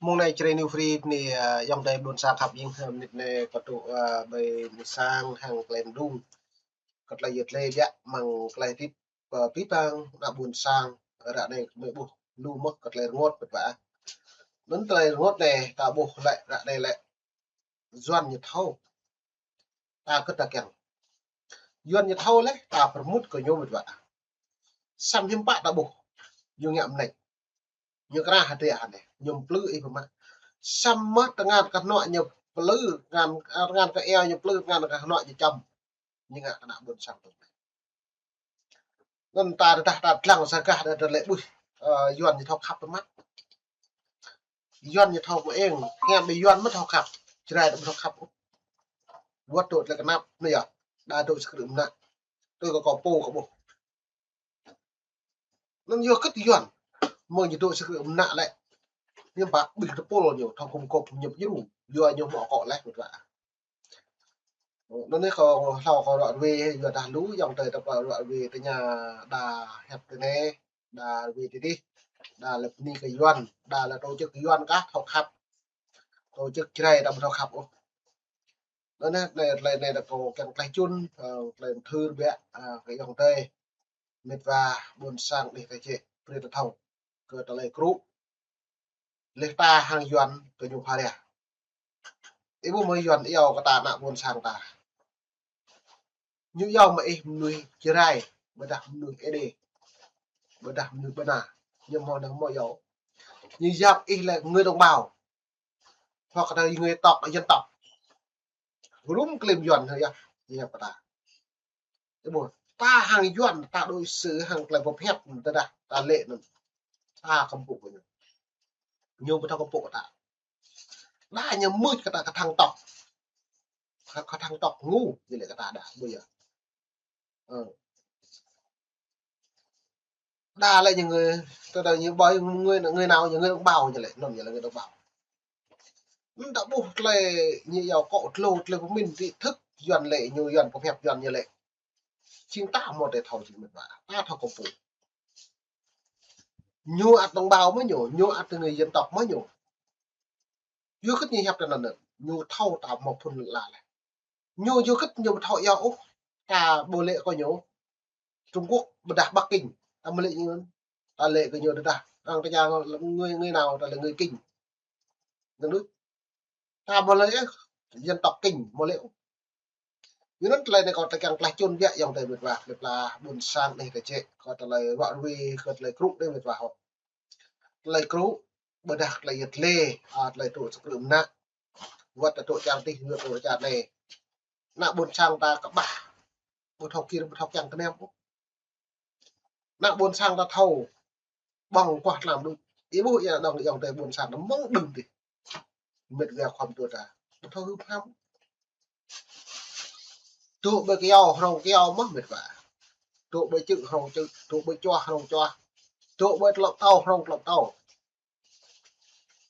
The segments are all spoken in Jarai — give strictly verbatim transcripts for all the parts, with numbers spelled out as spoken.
Mông anai Jrai New Free anai, ơ, ayŏng adơi ƀôn sang khăp jing, ơ, mơnit anai kâo dŏ, ơ, ƀơi mơsang hăng klei mơdung. Kơ tơlơi yơh tơlơi biă mơ̆ng tơlơi hơdip, ơ, abih bang ană ƀôn sang, ơ, ră anai mơi ƀuh lu mơ̆ kơ tơlơi rơngot mĕt wa. Anŭn tơlơi rơngot anai ta ƀuh lĕ ră anai lĕ Yuan ñu thâo. Ta kơ ta kiăng. Yuan ñu thâo lĕ, ta pơrmut kơ ñu mĕt wa. Samơ̆ hiư̆m pă ta ƀuh. Ñu ngă mơneč. Ñu kra hơdră hơnai. Ñu plư ih pơmă. Samơ̆ tơngan kơ hnuă ñu plư, tơngan, tơngan kơ eo ñu plư, tơngan kơ hnuă ñu čăm. Ñu ngă kơ ană ƀôn sang tơl anai. Anŭn ta rơđah ta dlăng sa gah đa, đa lĕ ƀuh, ơ, Yuan ñu thâo khăp pơmă. Yuan ñu thâo pơeng, hiam ƀing Yuan mơ̆ thâo khăp. Jrai đa mơ̆ thâo khăp. Wơ̆t dŏ tơlơi kơnăp anai yơh. Đa dŏ sơkrư̆ mơnă. Tui kơ kâo pô kâo ƀuh. Anŭn yua kơ Yuan. Mơ̆ng ñu dŏ sơkrư̆ mơnă lĕ. Ñu pă ƀing tơpul ñu, thâo kŭm kŏp ñu pơjru. Yua ñu hmâo akŏ leh mĕt wa. Anŭn anai kâo hlâo kâo ruă ruai, yua dah lu ayŏng adơi ta pă ruă ruai tơña đa hiăp tơ anai, đa ruai tơ adih, đa lĕ bơni kơ Yuan, đa lĕ tổ chức Yuan kah thâo khăp. Tổ chức Jrai đa ƀu thâo khăp ôh. Anŭn anai, anai, tơlơi anai đa kâo kiăng tơlơi čun, ơ, tơlơi mơthưr biă, ơ, kơ ayŏng adơi. Mĕt wa ƀôn sang đih ta jĕ, brơi ta thâo. Kơ tơlơi krŭ. Leh ta hăng Yuan kơ ñu phara. Ih ƀuh mơ̆ Yuan iâu kơ ta ană ƀôn sang ta. Ñu iâu mơ̆ ih mơnuih Jrai, ƀôdah mơnuih Êđê, ƀôdah mơnuih Bơna. Ñu hmâo năng hmâo iâu. Ñu yap ih lĕ người đồng bào. Hoặc là người tộc, dân tộc. Rum klĭm Yuan hơi yơh, ñu yap kơ ta. Ih ƀuh, ta hăng Yuan, ta đối xử hăng tơlơi pơhiăp, tơdah ta lĕ anŭn. Ta kơmpŭ kơ ñu. Ñu ƀu thâo kơmpŭ kơ ta. Đa ñu mưč kơ ta kơthăng tŏk. Kơ, kơthăng tŏk ngu, ñu lĕ kơ ta đa, ƀuh yơh. Ơ. Đa lĕ ñu người, tơdah ñu ƀơi người, người nào ñu người đồng bào ñu lĕ, anŭn ñu lĕ người đồng bào. Anŭn ta ƀuh tơlơi ñu iâu akŏ tlô, tơlơi pơmĭn tri thức Yuan lĕ, ñu Yuan pơhiăp Yuan ñu lĕ. Jing ta hmâo tơlơi thâo jing mĕt wa, ta thâo kơmpŭ. Ñu ăt đồng bào mơ̆ ñu, ñu ăt người dân tộc mơ̆ ñu. Yua kơ ñu hiăp tơ anŭn, ñu thâo ta hmâo phŭn la leh. Ñu yua kơ ñu ƀu thâo iâu ôh, ta ƀu lĕ kơ ñu. Trung Quốc ƀôdah Bắc Kinh, ta ƀu lĕ ñu, ta lĕ kơ ñu tơdah. Arăng tơña người, người nào ta lĕ người Kinh. Anŭn đôč. Ta ƀu lĕ, dân tộc Kinh, ƀu lĕ ôh. Yua anŭn tơlơi anai kâo ta kiăng tơlơi čun biă ayŏng adơi mĕt wa, mĕt wa ƀôn sang đih ta jĕ, kơ tơlơi ruă ruai, kơ tơlơi krŭ đih mĕt wa hŏ. Tơlơi krŭ, ƀôdah tơlơi yơh tơlơi, ơ, tơlơi dŏ sơkrư̆ mơnă. Wơ̆t ta dŏ čar adih, wơ̆t ta dŏ čar anai. Ană ƀôn sang ta kơƀah. Ƀu thâo kir, ƀu thâo kiăng kơnem ôh. Ană ƀôn sang ta thâo. Ƀơ̆ng kuah tlam đôč. Ih ƀuh ia dong ayŏng adơi ƀôn sang ta mơ̆ng đưm adih. Mĕt wa khŏm tŭ ta. Ƀu thâo hưp ham. Dŏ ƀơi kyâo, hrŏng kyâo mơ̆ mĕt wa. Dŏ ƀơi čư̆, hrŏng čư̆. Dŏ ƀơi čuah, hrŏng čuah. Dŏ ƀơi tơlŏp tâo, hrŏng tơlŏp tâo.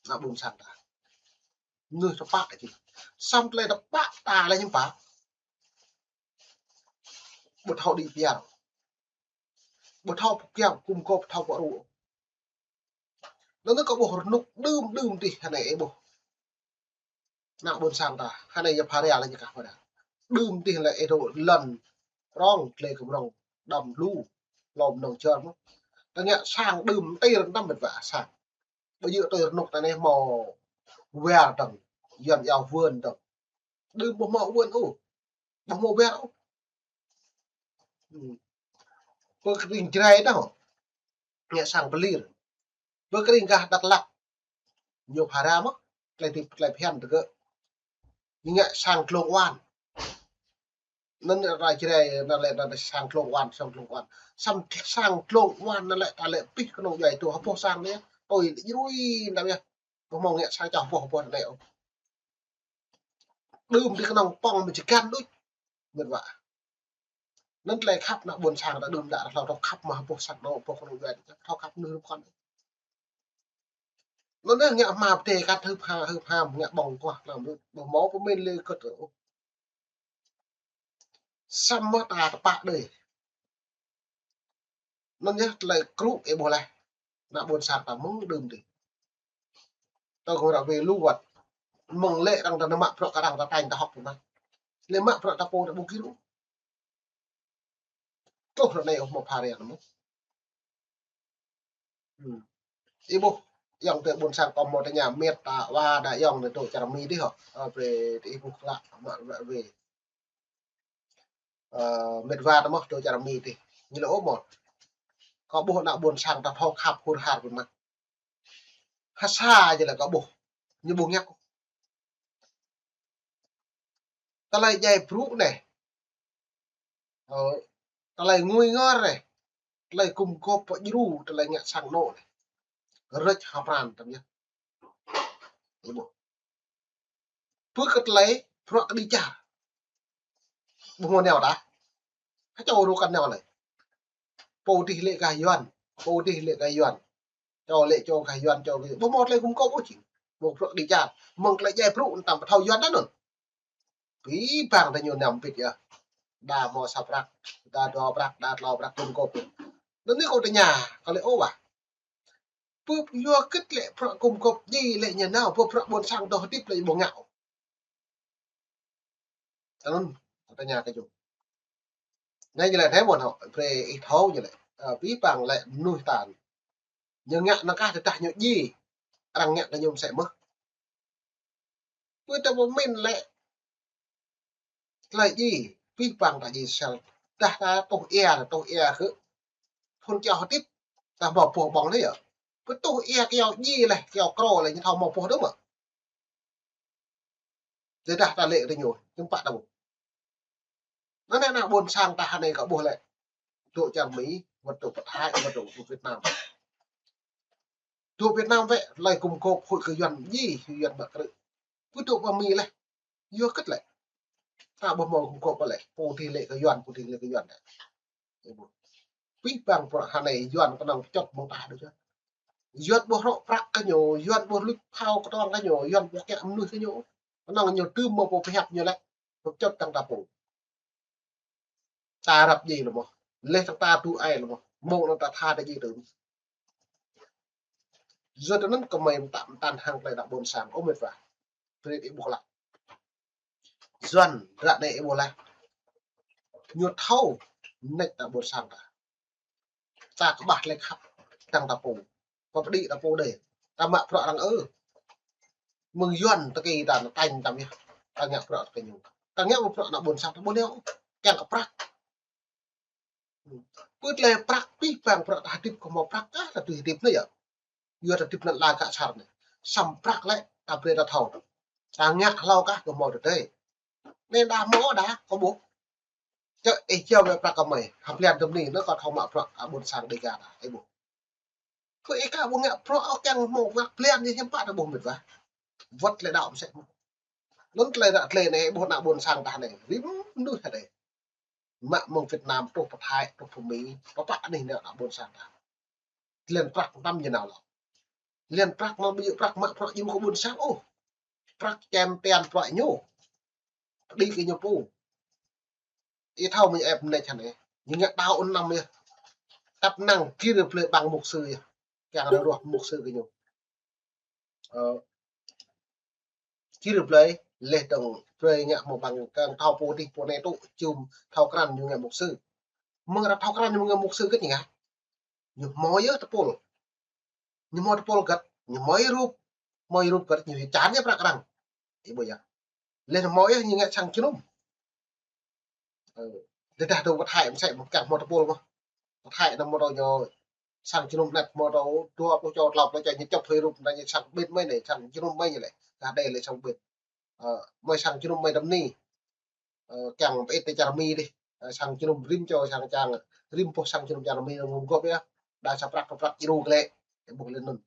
Ană ƀôn sang ta. Mơnuih tơpă čih. Samơ̆ tơlơi tơpă ta lĕ hiư̆m pă. Ƀu thâo đĭ piar. Ƀu thâo pơkiaŏ kŭm kŏp, ƀu thâo pơrŭ. Anŭn kâo ƀuh rơnŭk đưm đưm adih hơnai ih ƀuh. Ană ƀôn sang ta, hơnai ñu phara lĕ ñu kah phara. Đưm adih lĕ ih dŏ lŏn prŏng, tlê kơ prŏng, đăm lu, lŏm nong čơr mơ̆. Ta ngă sang đưm tơl rơnăm mĕt wa sang. Ƀu djơ̆ tui rơnŭk ta anai hmâo war dơ̆ng, Yuan iâu vườn dơ̆ng. Đưm ƀu hmâo vườn ôh. Ƀu hmâo war ôh. Hmm. Pơ kơring Jrai đa hŏ. Ngă sang pơlir. Pơ kơring gah Dak Lak. Ñu phara mơ̆. Tơlơi tip, tơlơi phiăn tơ gơ̆. Ñu ngă sang dlông oan. Anŭn rai Jrai, anŭn lĕ, anŭn lĕ sang dlông oan, sang dlông oan. Sang, sang dlông oan anŭn lĕ, ta lĕ pih kơnơ̆ng djuai tơ hơpŏh sang anai. Tui djrui anŭn yơh. Ƀu hmâo ngă sang čah hơpŏh, hơpŏh anai ôh. Đưm adih kơnơ̆ng pŏng mơ̆ či găn đôč. Mĕt wa. Anŭn tơlơi khăp ană ƀôn sang ta đưm đă hlâo thâo khăp mă boh sang anŏ, boh kơnung djuai, thâo khăp mơnuih rŭp kăn. Anŭn yơh ngă hmua pơdai kăt hưp ha, hưp ham, ngă ƀơ̆ng kuah lăm rŭt, ƀu hmâo pơmĭn lĕ kơt ôh. Samơ̆ ta tơpă đơi. Anŭn yơh tơlơi krŭ ih ƀuh laih. Ană ƀôn sang ta mơ̆ng đưm dih. Tơ kơ ră wai lu wăt. Mơ̆ng lĕ arăng ta nao mă bruă kơ arăng ta tañ ta hŏk pơmă. Lĕ mă bruă ta pô ta ƀu gir ôh. Truh ră anai ôh hmâo phara anŭn mơ̆n. Hmm. Ih ƀuh, ayŏng adơi ƀôn sang kâo hmâo tơña mĕt ta wa đa ayŏng anai dŏ čar Mi dih hŏ. Ơ, brơi ih ƀuh klă mă ră wai. Ơ, mĕt wa ta mơ̆n dŏ čar Mi dih. Ñu laĭ ôh mơ̆n. Kâo ƀuh ană ƀôn sang ta thâo khăp hur har pơmă. Ha sa jơlah kâo ƀuh. Ñu ƀu ngă ôh. Tơlơi djai brŭ anai. Ơ, tơlơi ngui ngor anai. Tơlơi gum gôp pơdjru, tơlơi ngă sang anŏ anai. Rơč ha pran tăm yơh. Ih ƀuh. Pơ kơ tơlơi bruă kơđi čar. Ƀu hmâo nao dah. Kơ čô rŏ kăn nao lĕ. Pô dih lĕ gah Yuan, pô dih lĕ gah Yuan. Čô lĕ čô gah Yuan, čô gah Yuan. Ƀu hmâo tơlơi gum gôp ôh jing. Ƀu bruă kơđi čar. Mơ̆ng tơlơi djai brŭ anŭn tăm pơthâo Yuan anŭn. Abih bang ta ñu năm pit yơh. Đa hmâo sa prăk, đa dua prăk, đa klâo prăk gum gôp. Anŭn anai kâo tơña, kâo laĭ ôh wah. Pơ yua kơ lĕ bruă gum gôp djai lĕ ñu nao, pơ bruă ƀôn sang dŏ hơdip lĕ ƀu ngă ôh. Anŭn, kâo tơña kơ ñu. Anai ñu laĭ anai mơ̆n hŏ, brơi ih thâo ñu laĭ. Ơ, abih bang lĕ mơnuih ta. Ñu ngă anŭn kah tơdah ñu djai. Arăng ngă kơ ñu mơsĕ mơ̆n. Pơ ta pơmĭn lĕ. Tơlơi djai, abih bang ta djai sel. Dah ta tuh ia, tuh ia kơ. Phun kiao hơdip. Ta hmâo boh ƀơ̆ng lĕ yơh. Pơ tuh ia kiao djai lĕ, kiao krô lĕ, ñu thâo hmâo boh dơ̆ng mơ̆. Tơdah ta lĕ tơ ñu, hiư̆m pă ta ƀuh. Anŭn anai ană ƀôn sang ta hơnai kâo ƀuh lĕ. Dŏ čar Mi, wăt dŏ pơ Thái, wăt dŏ pơ Việt Nam. Dŏ Việt Nam wĕ, tơlơi gum gôp huĭ kơ Yuan djai, huĭ Yuan mă krư̆. Pơ dŏ pơ Mi lĕ. Yua kơ lĕ. Ta ƀu hmâo gum gôp lĕ. Pô dih lĕ kơ Yuan, pô dih lĕ kơ Yuan. Abih bang bruă hơnai Yuan kơnơ̆ng pơčŏt mơ̆ng ta đôč. Yuan ƀu hrŏ prăk kơ ñu, Yuan ƀu luč phao kơtuang kơ ñu, Yuan ƀu kiăng mơnuih kơ ñu. Kơnơ̆ng ñu tŭ mơ̆ pô pơhiăp ñu lĕ, pơčŏt tăng ta pô. Ta răp djai lĕ mơ̆n, leh tăng ta tŭ ai lĕ mơ̆n, mơ̆ng anŭn ta tha ta djai tŭ. Yua anŭn kơmơi mơtam mơtam hăng tơlơi ană ƀôn sang, ơ mĕt wa. Brơi ih ƀuh laih. Yuan ră anai ih ƀuh laih. Ñu thâo, nĕč ană ƀôn sang ta. Ta kơƀah lĕ khăp, tăng ta pô. Pơpơđĭ ta pô đơi. Ta mă bruă arăng ơ. Mơ̆ng Yuan tơkai ta nao tañ tăm yơh. Ta ngă bruă tơkai ñu. Ta ngă bruă ană ƀôn sang ta ƀu nao. Kiăng kơ prăk. Pơ tơlơi prăk abih bang bruă ta hơdip kơ hmâo prăk kah ta tui hơdip anai yơh. Yua ta hơdip anăn ala gah čar anai. Samơ̆ prăk lĕ ta brơi ta thâo. Ta ngă hlâo kah kơ hmâo tơdơi. Anai đa hmâo đa kơ ƀuh. Čơ ih jao wĕ prăk kơ mơi. Hăng blan tơm anai anŭn kâo thâo mă prăk ană ƀôn sang Dêga ta. Ih ƀuh. Kơ ih ka ƀu ngă prăk ôh kiăng hmâo prăk blan ñu hiư̆m pă ta ƀuh mĕt wa. Wăt lĕ đaŏ mơsĕ mơ̆n. Anŭn tơlơi ră tơlơi anai ih ƀuh ană ƀôn sang ta anai. Rĭm mơnuih hơdai. Mă mơ̆ng Việt Nam truh pơ Thái, truh pơ Mi, pơpă anih nao ană ƀôn sang ta. Lĕn prăk tăm ñu nao lăng. Lĕn prăk mơ̆ ƀu djơ̆ prăk mă prăk djru kơ ƀôn sang ôh. Prăk čem tian prăk ñu. Pơđĭ kơ ñu pô. Ih thâo mơ̆ ñu ĕp mơneč hơnai. Ñu ngă đaŏ năm yơh. Tăp năng gir blơi ƀăng mục sư yơh. Kiăng rơruah mục sư kơ ñu. Ơ, gir blơi, leh dơ̆ng blơi ngă hmâo ƀăng kơ thâo pô dih pô anai tŭ, čum thâo krăn ñu ngă mục sư. Mơ̆ng arăng thâo krăn ñu ngă mục sư kơ ñu ngă. Ñu hmâo yơh tơpul. Ñu hmâo tơpul găt, ñu hmâo yơh rup. Hmâo yơh rup găt, ñu čan yơh prăk arăng. Ih ƀuh yơh. Leh hmâo yơh ñu ngă sang jơnum. Ơ, tơdah dŏ pơ Thái mơsĕ mơ̆n kiăng hmâo tơpul mơ̆n. Pơ Thái anŭn hmâo dŏ ñu sang jơnum anŭn hmâo dŏ dua pluh čô, klâo pluh čô ñu čŏp hơi rup anŭn ñu sang ƀĭt mơi anai, sang jơnum mơi ñu lĕ. Gah đơi lĕ sang ƀĭt. Ơ, mơi sang jơnum mơi tơm anai. Ơ, kiăng pơit tơ čar Mi dih. Ơ, sang jơnum rĭm čô sang čang, rĭm boh sang jơnum čar Mi anŭn gum gôp yơh. Đa sa prăk pơ prăk djru kơ lĕ. Ih ƀuh lĕ anŭn.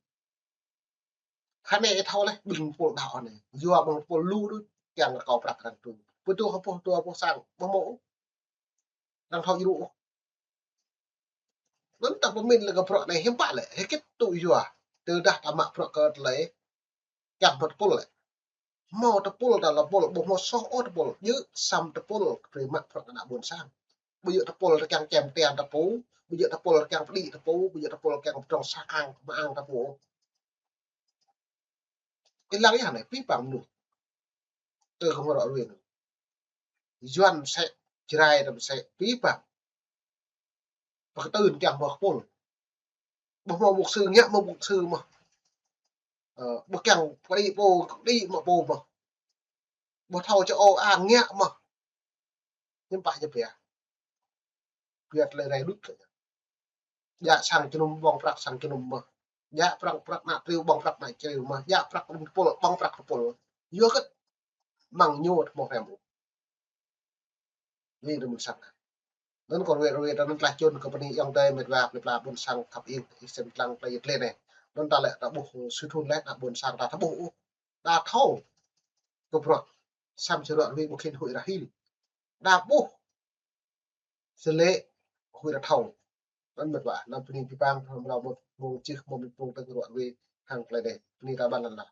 Hơnai ih thâo leh ƀing pul đaŏ anai. Yua ƀing pul lu đôč kiăng rơkâo prăk arăng tŭ. Pơtô hơpô tơ hơpô sang ƀu hmâo. Arăng thâo djru ôh. Anŭn ta pơmĭn lĕ kơ bruă anai hiư̆m pă lĕ, hơget tŭ yua. Tơdah ta mă bruă kơ tơlơi kiăng hmâo tơpul lĕ. Hmâo tơpul ta lĕ pul, ƀu hmâo soh ôh tơpul. Djơ̆ săm tơpul kơ drơi mă bruă kơ ană ƀôn sang. Ƀu djơ̆ tơpul ta kiăng čem tian ta pô, ƀu djơ̆ tơpul ta kiăng pơđĭ ta pô, ƀu djơ̆ tơpul kiăng pơdrŏng sang ang, mă ang ta pô. Ih lăng yơh anai, pih pang mơnuih. Tơ kơ hmâo ră ruai anŭn. Yuan mơsĕ, Jrai ta mơsĕ, pih pang. Pơkơtưn kiăng hmâo tơpul. Ƀu hmâo mục sư, ngă mơ̆ mục sư mơ̆. Ơ, ƀu kiăng pơđĭ pô, đĭ mă pô mơ̆. Ƀu thâo čơ ôh, a, ngă mơ̆. Hiư̆m pă ñu pia. Pia tơlơi rai đŭt lĕ. Djă sang jơnum ƀơ̆ng prăk sang jơnum mơ̆. Djă prăk prăk ană triu ƀơ̆ng prăk ană triu mơ̆. Djă prăk tơpul ƀơ̆ng prăk tơpul. Yua hơget? Mơ̆ng ñu ƀu hmâo hrăm ôh. Anai tơ ƀôn sang. Anŭn kơ ruai ruai ta anŭn tơlơi čun kơ bơni ayŏng adơi met wa plơi pla ƀôn sang khăp ing, ih sem lăng tơlơi yet lĕ anai. Anŭn ta lĕ ta ƀuh sư thun lĕ ană ƀôn sang ta thâo ƀuh ôh. Ta thâo. Kơ bruă. Săm čơrơ̆ ruai ƀu khĭn huĭ ră hil. Ta ƀuh. Sơlĕ huĭ ră thâo. Anŭn met wa, anăm bơni pih pang, hmâo mơ̆ng čih, hmâo mơ̆ng pung tơng ruă ruai hăng tơlơi anai. Bơni ta ƀan lăn la.